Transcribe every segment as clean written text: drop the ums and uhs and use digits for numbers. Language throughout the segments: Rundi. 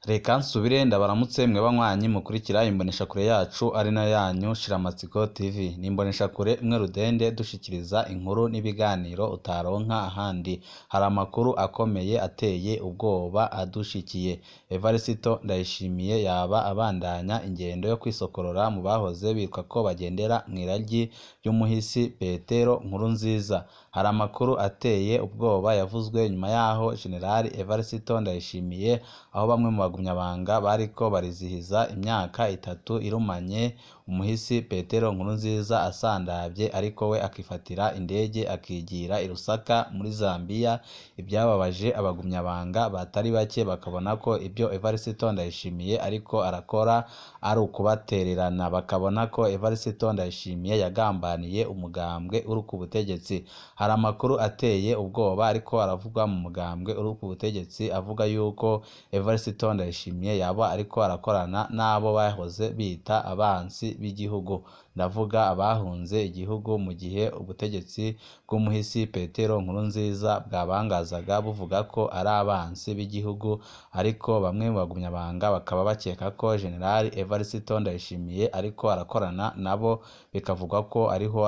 Reka nsubire ndabaramutse mwe banywanyi mukurikira imboneshakure yacu ari nayo yanyu Shiramatsiko TV. Ni imboneshakure imwe rudende dushikiriza inkuru n'ibiganiro utaronka ahandi. Hari amakuru akomeye ateye ubwoba adushikiye. Evariste Ndayishimiye yaba abandanya ingendo yo kwisokorora mu bahoze bitwa ko bagendera mw'iragi ry'umuhisi Petero Nkurunziza. Hari amakuru ateye ubwoba yavuzwe nyuma yaho General Evariste Ndayishimiye, aho bamwe mu bagumyabanga bariko barizihiza imyaka 3 irumanye umuhisi Petero Nkurunziza asandavye, ariko we akifatira indege akigira i Lusaka muri Zambia. Ibyababaje abagumyabanga batari bake bakabona ko ibyo Evariste Ndayishimiye ariko arakora ari ukubatererana, bakabona ko Evariste Ndayishimiye yagambaniye umugambwe uri ku butegetsi. Hari amakuru ateye ubwoba ariko aravugwa mu mugambwe uri ku butegetsi avuga yuko Evariste Ndayishimiye yaba ariko arakorana n'abo bahoze bita abansi b'igihugu, ndavuga abahunze igihugu mu gihe ubutegetsi bw'umuhisi Petero Nkurunziza bwabangazaga buvuga ko ari abansi b'igihugu, ariko bamwe mu bagumyabanga bakaba bakeka ko General Evariste Ndayishimiye ariko arakorana nabo, bikavugwa ko ariho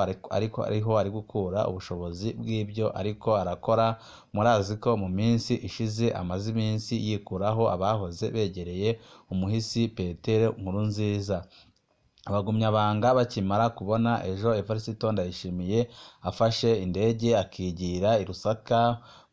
ari gukura ubushobozi bw'ibyo ariko arakora. Murazi ko mu minsi ishize amaze iminsi yikuraho abahoze begereye umuhisi Petero Nkurunziza. Abagumyabanga bakimara kubona ejo Evariste Ndayishimiye afashe indege akigira i Lusaka,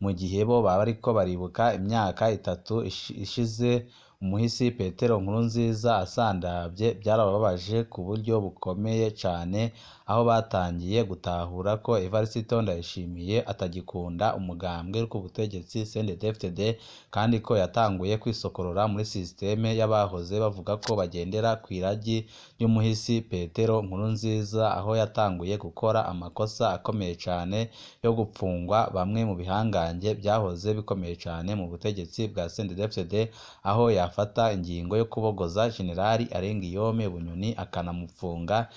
mu gihe bo bariko baribuka imyaka 3 ishize umuhisi Petero Nkurunziza asandavye, byarababaje ku buryo bukomeye cane, aho batangiye gutahura ko Evariste Ndayishimiye atagikunda umugambwe ku butegetsi CNDD-FDD, kandi ko yatanguye kwisokorora muri systeme y'abahoze bavuga ko bagendera kw'iragi ry'umuhisi Petero Nkurunziza, aho yatanguye gukora amakosa akomeye cane yo gupfungwa bamwe mu bihangange byahoze bikomeye cane mu butegetsi bwa CNDD-FDD, aho yafata ingingo yo kubogoza General Arengiyome Bunyoni akanamupfunga.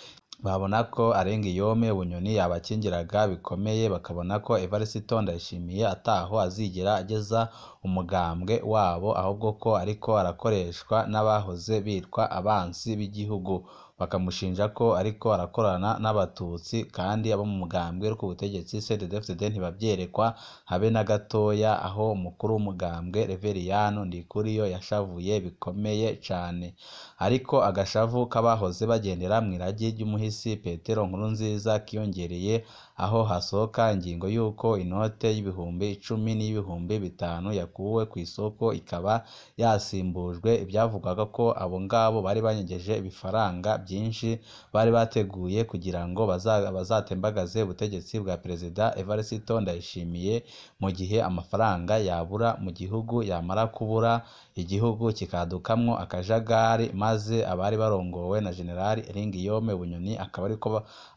Babona ko Arengiyome Bunyoni yabakingiraga bikomeye, bakabona ko Evariste Ndayishimiye ataho azigera ageza umugambwe wabo, ahubwo ko ariko arakoreshwa n'abahoze bitwa abansi b'igihugu, bakamushinja ko ariko arakorana n'abatutsi, kandi abo mu mugambwe ku butegetsi CNDD-FDD ntibabyerekwa habe na gatoya, aho umukuru w'umugambwe Reveriyano Ndikuriyo yashavuye bikomeye cane. Ariko agashavu k'abahoze bagendera mw'iragi ry'umuhisi Petero Nkurunziza kiyongereye aho hasohoka ingingo y'uko inote y'ibihumbi 10 n'iy'ibihumbi 5 yakuwe ku isoko ikaba yasimbujwe ibyavugwaga ko abo ngabo bari banyegeje ibifaranga byinshi bari bateguye kugira ngo bazatembagaze ubutegetsi bwa Perezida Evariste Ndayishimiye mu gihe amafaranga yabura mu gihugu, yamara kubura igihugu kikadukamwo akajagari, maze abari barongowe na General Arengiyome Bunyoni akaba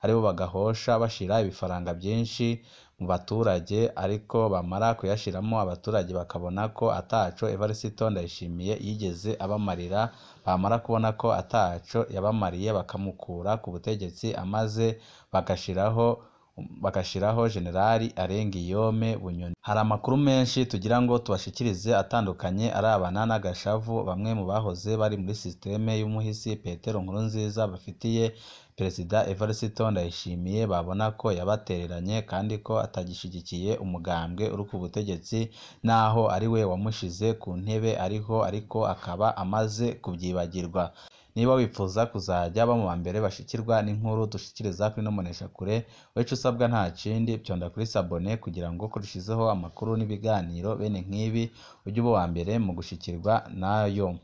aribo bagahosha bashira ibifaranga byinshi mu baturage, ariko bamara kuyashiramo abaturage bakabona ko ataco Evariste Ndayishimiye yigeze abamarira, bamara kubona ko ataco yabamariye bakamukura ku butegetsi, amaze bagashiraho General Arengiyome Bunyoni. Hari amakuru menshi tugira ngo tubashikirize atandukanye arabana n'agashavu bamwe mu bahoze bari muri systeme y'umuhisi Petero Nkurunziza bafitiye Perezida Evariste Ndayishimiye, babona ko yabatereranye kandi ko atagishigikiye umugambwe uri ku butegetsi, naho ari we wamushize ku ntebe ariho, ariko akaba amaze kubyibagirwa. Niba wifuza kuzajya ba mu mbere bashikirwa n'inkuru dushikiriza kuri ino mboneshakure, weco usabwa nta kindi, pyonda kuri sabone kugira ngo kurushizeho amakuru n'ibiganiro bene nk'ibi ujye uba uwa mbere mu gushikirwa nayo.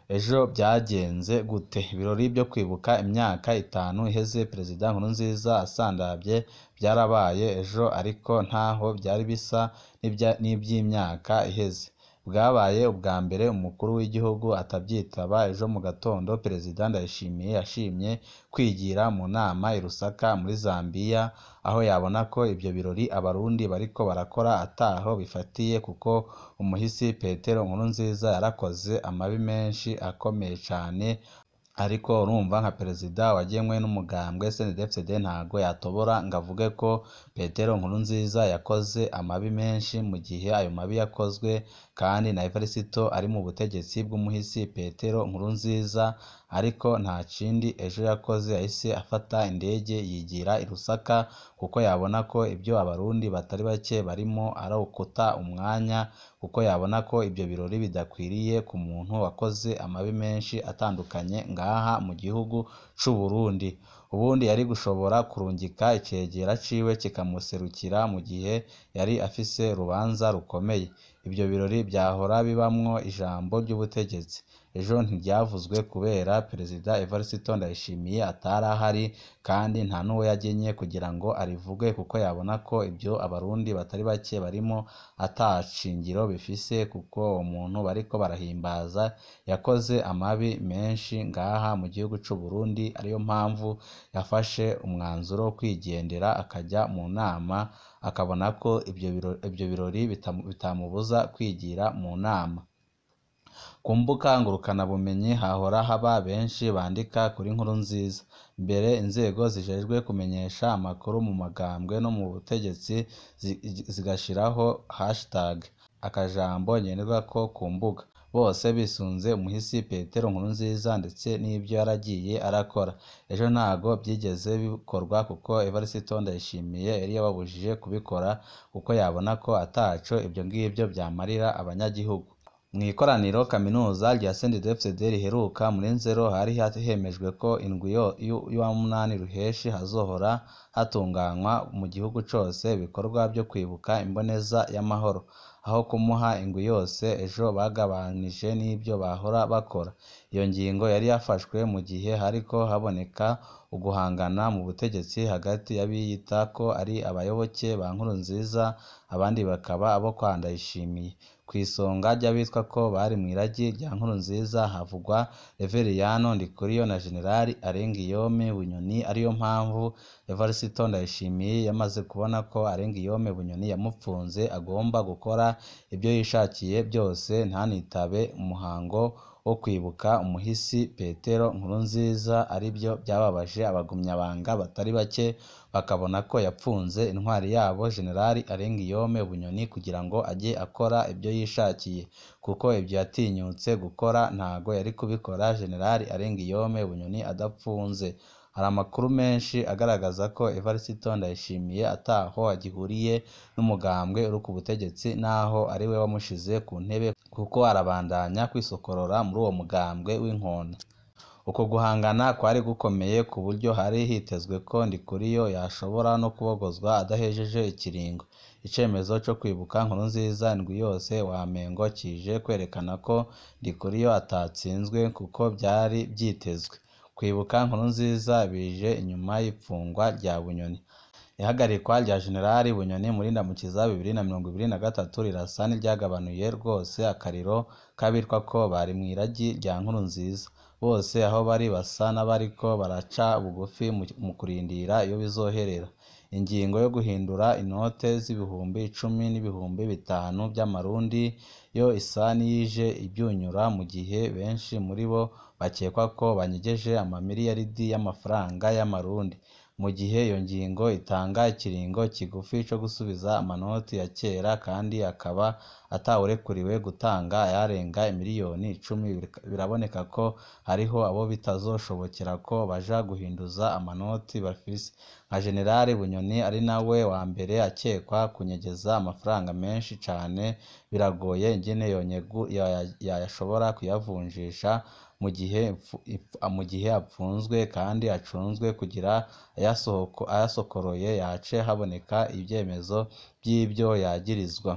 Ejo byagenze gute? Ibirori byo kwibuka imyaka 5 iheze Perezida Nkurunziza asandavye byarabaye ejo, ariko ntaho byari bisa n'iby'imyaka iheze. Bwabaye ubwa mbere umukuru w'igihugu atabyitaba. Ejo mu gatondo Perezida Ndayishimiye yashimye kwigira mu nama i Lusaka muri Zambia, aho yabona ko ibyo birori abarundi bariko barakora ataho bifatiye, kuko umuhisi Petero Nkurunziza yarakoze amabi menshi akomeye cane. Ariko urumva nka perezida wagenwe n'umugambwe CNDD-FDD ntago yatobora ngo avuge ko Petero Nkurunziza yakoze amabi menshi, mu gihe ayo mabi yakozwe kandi na Evariste ari mu butegetsi bw'umuhisi Petero Nkurunziza. Ariko nta kindi ejo yakoze, yahise afata indege yigira i Lusaka, kuko yabona ko ibyo Abarundi batari bake barimo ari ukuta umwanya, kuko yabona ko ibyo birori bidakwiriye ku muntu wakoze amabi menshi atandukanye ngaha mu gihugu c'u Burundi. Ubundi yari gushobora kurungika icegera ciwe kikamuserukira mu gihe yari afise urubanza rukomeye. Ibyo birori vyahora bibamwo ijambo ry'ubutegetsi, ejo ntiryavuzwe kubera Perezida Evariste Ndayishimiye atari ahari, kandi nta n'uwo yagenye kugira ngo arivuge, kuko yabona ko ibyo Abarundi batari bake barimo ata shingiro bifise, kuko uwo muntu bariko barahimbaza yakoze amabi menshi ngaha mu gihugu c'u Burundi, ariyo mpamvu yafashe umwanzuro wo kwigendera akajya mu nama, akabona ko ibyo birori bitamubuza kwigira mu nama. Ku mbuga ngurukanabumenyi hahora haba benshi bandika kuri Nkurunziza. Mbere inzego zijejwe kumenyesha amakuru mu magambwe no mu butegetsi zigashiraho hashtag, akajambo ngenderwako ku mbuga, bose bisunze umuhisi Petero Nkurunziza ndetse n'ibyo yaragiye arakora. Ejo ntago byigeze bikorwa kuko Evariste Ndayishimiye yari yababujije kubikora, kuko yabona ko ataco ibyo ngibyo vyamarira abanyagihugu. Mu ikoraniro kaminuza rya CNDD-FDD riheruka muri Nzero, hari hemejwe ko indwi y'uwa munani Ruheshi hazohora hatunganywa mu gihugu cose ibikorwa vyo kwibuka imboneza y'amahoro. Aho kumuha indwi yose, ejo bagabanije n'ibyo bahora bakora. Iyo ngingo yari yafashwe mu gihe hariko haboneka uguhangana mu butegetsi hagati y'abiyita ko ari abayoboke ba Nkurunziza, abandi bakaba abo kwa Ndayishimiye. Kw'isonga ry'abitwa ko bari mw'iragi rya Nkurunziza havugwa Reveriyano Ndikuriyo na Jenerali Alain-Guillaume Bunyoni, ariyo mpamvu Evariste Ndayishimiye yamaze kubona ko Alain-Guillaume Bunyoni yamupfunze, agomba gukora ibyo yishakiye byose, ntanitabe umuhango wo kwibuka umuhisi Petero Nkurunziza, aribyo byababaje abagumyabanga batari bake, bakabona ko yapfunze intwari yabo Jenerali Alain-Guillaume Bunyoni kugira ngo ajye akora ibyo yishakiye, kuko ibyo yatinyutse gukora ntago yari kubikora Jenerali Alain-Guillaume Bunyoni adapfunze. Hari amakuru menshi agaragaza ko Evariste Ndayishimiye ataho agihuriye n'umugambwe uri ku butegetsi, naho ari we wamushize ku ntebe, kuko arabandanya kwisokorora muri uwo mugambwe w'inkona. Uko guhangana kwari gukomeye ku buryo hari hitezwe ko Ndikuriyo yashobora no kubogozwa adahejeje ikiringo. Icemezo co kwibuka Nkurunziza indwi yose wamengo kije kwerekana ko Ndikuriyo atatsinzwe kuko vyari vyitezwe. Kwibuka Nkurunziza bije inyuma y'ipfungwa rya Bunyoni. Ihagarikwa rya Jenerali Bunyoni muri Ndamukiza 2023 rirasa n'iryagabanuye rwose akariro k'abitwa ko bari mw'iragi rya Nkurunziza. Bose aho bari basa n'abariko baraca bugufi mu kurindira iyo bizoherera. Ingingo yo guhindura inote z'ibihumbi 10 n'ibihumbi 5 vy'amarundi yo isa n'iyije ivyunyura, mu gihe benshi muri bo bakekwa ko banyegeje amamiliyaridi y'amafaranga y'amarundi. Mu gihe iyo ngingo itanga ikiringo kigufi co gusubiza amanoti ya kera, kandi akaba atawurekuriwe gutanga ayarenga imiliyoni 10, biraboneka ko hariho abo bitazoshobokera ko baja guhinduza amanoti bafise. Nka Jenerali Bunyoni ari nawe wa mbere akekwa kunyegeza amafaranga menshi cane, biragoye ingene yashobora kuyavunjisha mu gihe apfunzwe kandi acunzwe kugira ayasokoroye yace haboneka ivyemezo vy'ivyo yagirizwa.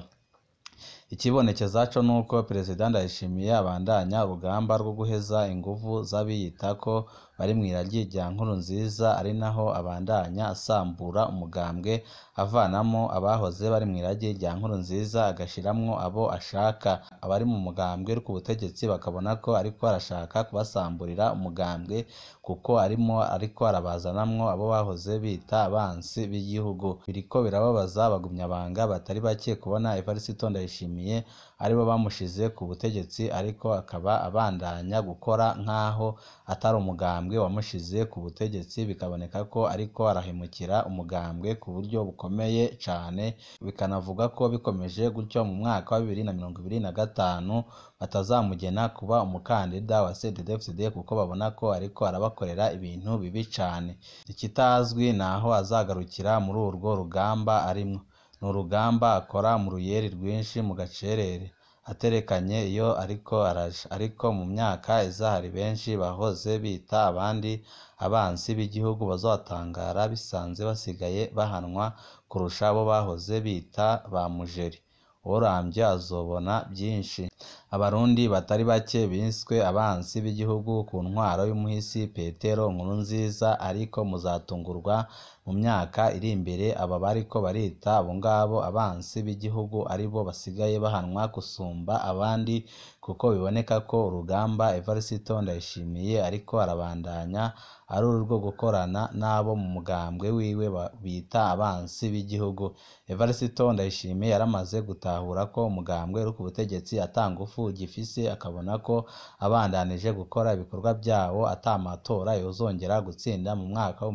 Ikibonekeza co nuko Perezida Ndayishimiye abandanya urugamba rwo guheza inguvu z'abiyita ko bari mw'iragi rya Nkurunziza, ari naho abandanya asambura umugambwe avanamo abahoze bari mw'iragi rya Nkurunziza agashiramwo abo ashaka. Abari mu mugambwe uri ku butegetsi bakabona ko ariko arashaka kubasamburira umugambwe kuko arimo ariko arabazanamwo abo bahoze bita abansi b'igihugu. Biriko birababaza abagumyabanga batari bake kubona Evariste Ndayishimiye aribo bamushize ku butegetsi, ariko akaba abandanya gukora nk'aho atari umugambwe wamushize ku butegetsi, bikaboneka ko ariko arahemukira umugambwe ku buryo bukomeye cane, bikanavuga ko bikomeje gutyo mu mwaka wa 2025 batazamugena kuba umukandida wa CNDD-FDD kuko babona ko ariko arabakorera ibintu bibi cane. Ikitazwi naho azagarukira muri urwo rugamba arimwo. Ni urugamba akora mu ruyeri rwinshi mu gacerere, aterekanye iyo ariko araja. Ariko mu myaka iza hari benshi bahoze bita abandi abansi b'igihugu bazotangara bisanze basigaye bahanwa kurusha abo bahoze bita ba mujeri. Uworamvye azobona vyinshi. Abarundi batari bake biswe abansi b'igihugu ku ntwaro y'umuhisi Petero Nkurunziza, ariko muzatungurwa mu myaka iri imbere aba bariko barita abo ngabo abansi b'igihugu aribo basigaye bahanwa gusumba abandi, kuko biboneka ko urugamba Evariste Ndayishimiye ariko arabandanya ari urwo gukorana n'abo mu mugambwe wiwe bita abansi b'igihugu. Evariste Ndayishimiye yaramaze gutahura ko umugambwe uri ku butegetsi ata ngufu ugifise, akabona ko abandanije gukora ibikorwa vyawo ata matora yozongera gutsinda mu mwaka wa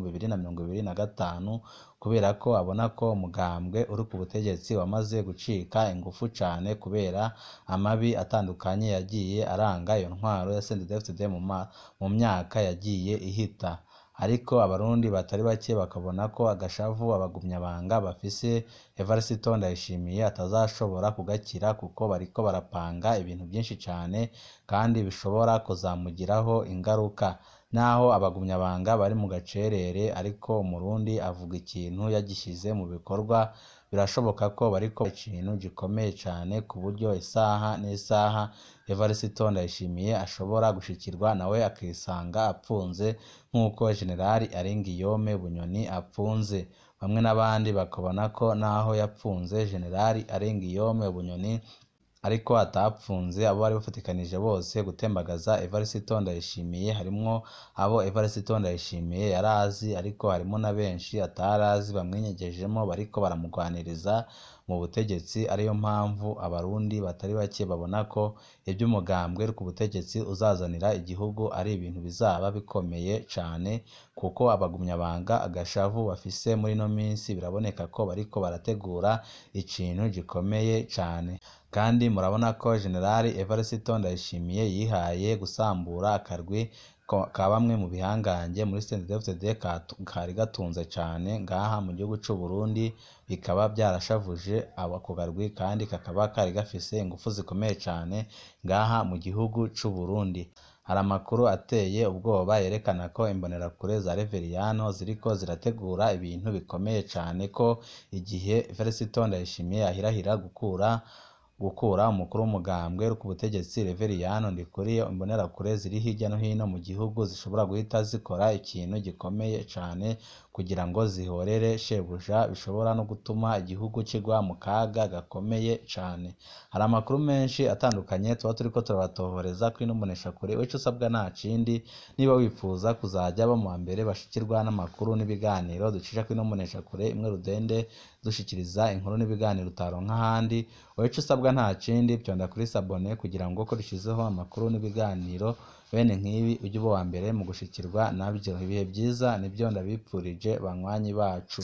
2025, kubera ko abona ko umugambwe uri ku butegetsi wamaze gucika ingufu cane kubera amabi atandukanye yagiye aranga iyo ntwaro ya CNDD-FDD mu myaka yagiye ihita. Ariko abarundi batari bake bakabona ko agashavu abagumyabanga bafise Evariste Ndayishimiye atazashobora kugakira, kuko bariko barapanga ibintu vyinshi cane kandi bishobora kuzamugiraho ingaruka. Naho abagumyabanga bari mu gacerere, ariko umurundi avuga ikintu yagishize mu bikorwa, birashoboka ko bariko ikintu gikomeye cane ku buryo isaha n'isaha Evariste Ndayishimiye ashobora gushikirwa nawe akisanga apfunze nk'uko Jenerali Aringiyome Bunyoni apfunze. Bamwe n'abandi bakabona ko naho yapfunze Jenerali Aringiyome Bunyoni ariko atapfunze abo bari bafatikanije bose gutembagaza Evariste Ndayishimiye, harimwo abo Evariste Ndayishimiye yarazi, ariko harimo na benshi atarazi bamwinyegejemo bariko baramugwaniriza mu butegetsi. Ariyo mpamvu abarundi batari bake babona ko ivy'umugambwe uri ku butegetsi uzazanira igihugu ari ibintu bizaba bikomeye cane, kuko abagumyabanga agashavu bafise muri ino minsi biraboneka ko bariko barategura ikintu gikomeye cane. Kandi murabona ko Jenerali Evariste Ndayishimiye yihaye gusambura akarwi ka bamwe mu bihangange muri CNDD-FDD kari gatunze cane ngaha mu gihugu c'u Burundi, bikaba vyarashavuje ako karwi kandi kakaba kari gafise ingufu zikomeye cane ngaha mu gihugu c'u Burundi. Hari amakuru ateye ubwoba yerekana ko imbonerakure za Reveriyano ziriko zirategura ibintu bikomeye cane, ko igihe Evariste Ndayishimiye ahirahira gukura umukuru w'umugambwe uri ku butegetsi Reveriyano Ndikuriyo, imbonerakure ziri hirya no hino mu gihugu zishobora guhita zikora ikintu gikomeye cane kugira ngo zihorere shebuja, bishobora no gutuma igihugu kigwa mu kaga gakomeye cane. Hari amakuru menshi atandukanye tuba turiko turabatohoreza kuri ino mboneshakure. Ico usabwa nta kindi, niba wifuza kuzaja aba mu bambere bashikirwa n'amakuru n'ibiganiro ducisha kuri ino mboneshakure imwe rudende, dushikiriza inkuru n'ibiganiro utaronka ahandi, ico usabwa nta kindi, vyonda kuri sabone kugira ngo ko dushizeho amakuru n'ibiganiro bene nk'ibi ujye uba uwa mbere mu gushikirwa navyo. Ibihe vyiza nivyo ndabipfurije banywanyi bacu.